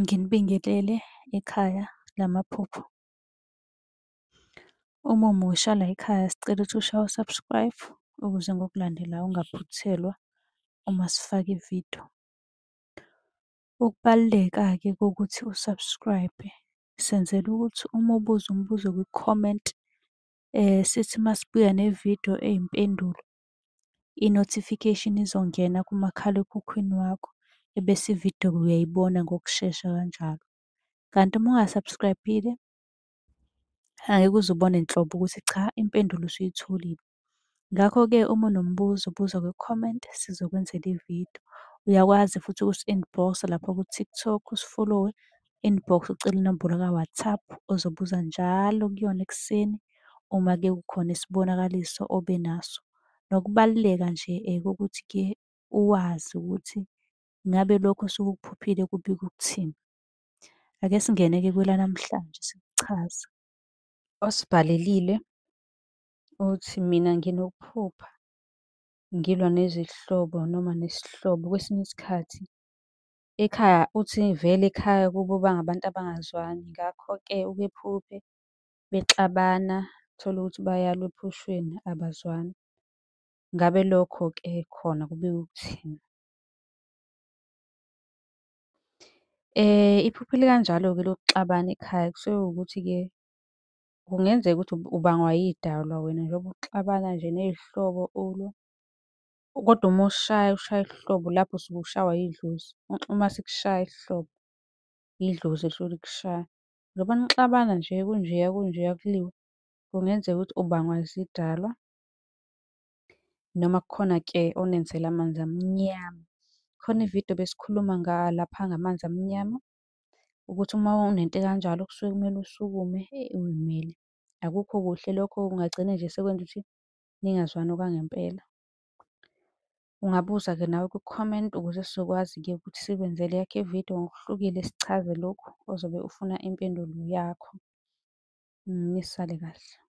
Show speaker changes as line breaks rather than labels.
Nginibingelele ekhaya lamaphupho. Uma umusha layikhaya sicela ukuthi ushaye u-subscribe ukuze ngokulandelayo ungaphuthelwa uma sifaka ividiyo. Ukubaluleka-ke kokuthi u-subscribe-e, senzela ukuthi uma ubuza umbuzo kwi-comment, sithi uma sibuya nevidiyo eyimpendulo, i-notification izongena kumakhalekhukhwini wakho, ebese ividiyo uyayibona ngokushesha kanjalo. Kanti uma unga-subscribe-ile, angeke uze ubone nhlobo ukuthi cha impendulo usuyitholile. Ngakho-ke uma unombuzo buza kwi-comment sizokwenzela ividiyo. Uyakwazi futhi ukusi-inbox-a lapha ku-TikTok usifolowe, inbox ucele inombolo ka-WhatsApp ozobuza njalo kuyona ekuseni uma-ke kukhona isibonakaliso obe naso. Nokubaluleka nje kokuthi-ke uwazi ukuthi ngabe lokhu osuke ukuphuphile kubika ukuthini. Ake singene-ke kwelanamhlanje sikuchaze. Osibhalelile uthi, mina nginokuphupha ngilwa nezihlobo noma nesihlobo. Kwesinye isikhathi ekhaya, uthi vele ekhaya kubo bangabantu abangazwani. Ngakho-ke uke ephuphe bexabana, utholukuthi bayalwa ephushweni abazwani. Ngabe lokho-ke khona kubika ukuthini? Iphupho elikanjalo-ke lokuxabana ekhaya kusuke kuwukuthi-ke kungenzeka ukuthi ubangwa yidalwa wena njengoba uxabana nje ney'hlobo ulwa, kodwa uma ushaya ushaya isihlobo lapho usuke ushawa yidlozi. Uma sikushaya isihlobo, idlozi elisuke likushaya. Njengoba nixabana nje kunjeya kunjeya kuliwa, kungenzeka ukuthi ubangwa zidalwa noma kukhona-ke onenzela amanzi amnyama. Khona ividiyo ebesikhuluma lapha ngamanzi amnyama, ukuthi uma unento ekanjalo kusuke kumele usukume uy'mele. Akukho kuhle lokho kungagcina nje sekwenza ukuthi ningazwani okwangempela. Ungabuza-ke nawe kwi-comment ukuze sizokwazi-ke ukuthi sikwenzele eyakho ividiyo ngokuhlukile sichaze lokhu ozobe ufuna impendulo yakho. Nisale kahle.